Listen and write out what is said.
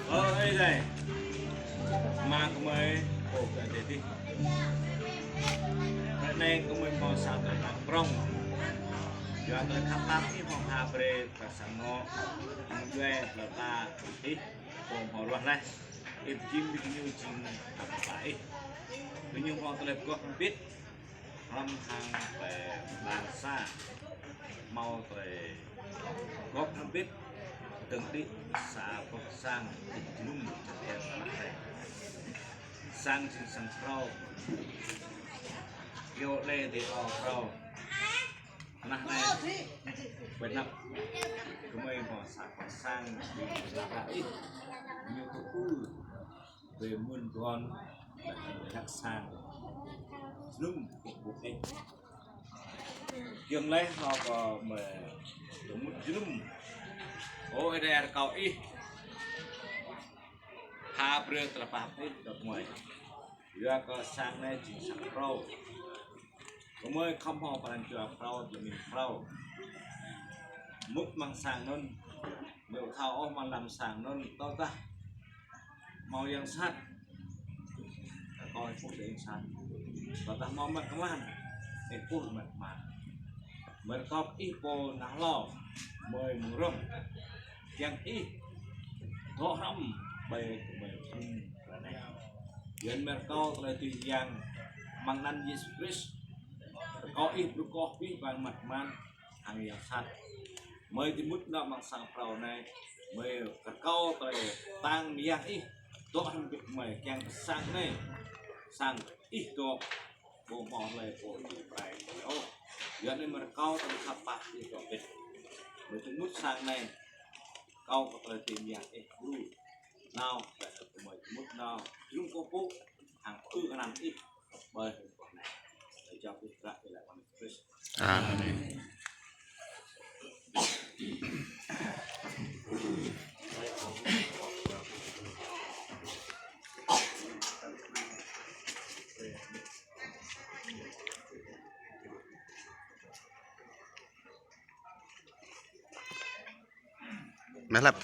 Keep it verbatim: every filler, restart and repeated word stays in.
Ơ, ơi, đây. Mă gơmơi, ơ, kơ adih adih. Ră anai gơmơi hmâo sa tơlơi prong. Yua tơlơi khăp pap ih hmâo pha brơi kơ sang anŏ. Mơ̆ng djuai tơlơi ta ih, pô hmâo ruah laih. Ih pơjing ƀing gơñu jing tơlơi pap ih. Gơñu hmâo tơlơi pơgôp hơbĭt. Hrŏm hăng tơlơi ƀing sa hmâo tơlơi gŏp hơbĭt dơ̆ng đĭ sa boh sang jơnum čơkeng tơnah anai. Sang jing sang phrâo. Yua lĕ dih ơ phrâo. Tơnah anai ƀơi anăp gơmơi hmâo sa boh sang jing tơnah ih. Ñu tŭ ư. Ƀơi mơ̆n đon, ƀơi anăp sang jơnum kơ ƀuh ih. Giŏng laih hmâo kơ mơi tơmŭt jơnum. Ơ Ơi Adai, rơkâo ih pha brơi tơlơi pap ih kơ gơmơi. Yua kơ sang anai jing sang phrâo. Gơmơi khŏm hmâo pran jua phrâo, jơmin phrâo. Mŭt amăng sang anŭn, ƀu thâo ôh amăng lăm sang anŭn, tơdah hmâo yang sat, rơkâo ih pŭ đĭ yang sat. Tơdah hmâo mơmŏt kơman, ih pŭ mơmŏt kơman. Mơ̆ rơkâo ih pô nao hlâo, mơi mơ̆ng rŏng. Kiăng ih dŏ hrŏm ƀơi gơmơi ră anai. Yua anŭn mơi rơkâo tơlơi dưi yang amăng anăn Yêsu Krist. Rơkâo ih brŭk kơ abih bang mơmŏt kơman hăng yang sat. Mơi tơmŭt nao amăng sang phrâo anai, mơi rơkâo tơlơi tang mơyang ih dŏ hrŏm hơbĭt mơi kiăng kơ sang anai, sang ih dŏ ƀu hmâo hlơi pô dưi pơrai ôh. Yua anŭn mơi rơkâo tơlơi khăp pap ih dŏ hơbĭt. Mơi tơmŭt sang anai, rơkâo kơ tơlơi dưi yang ih brơi. Nao, ƀĕ tơlơi gơmơi tơmŭt nao, jơnum kơ ƀuh, hăng pơư kơ anăn ih, ƀơi hơnŭn anai. Tơlơi jao ih ră ih laĭ amăng Krist. Amen. Mă lăp.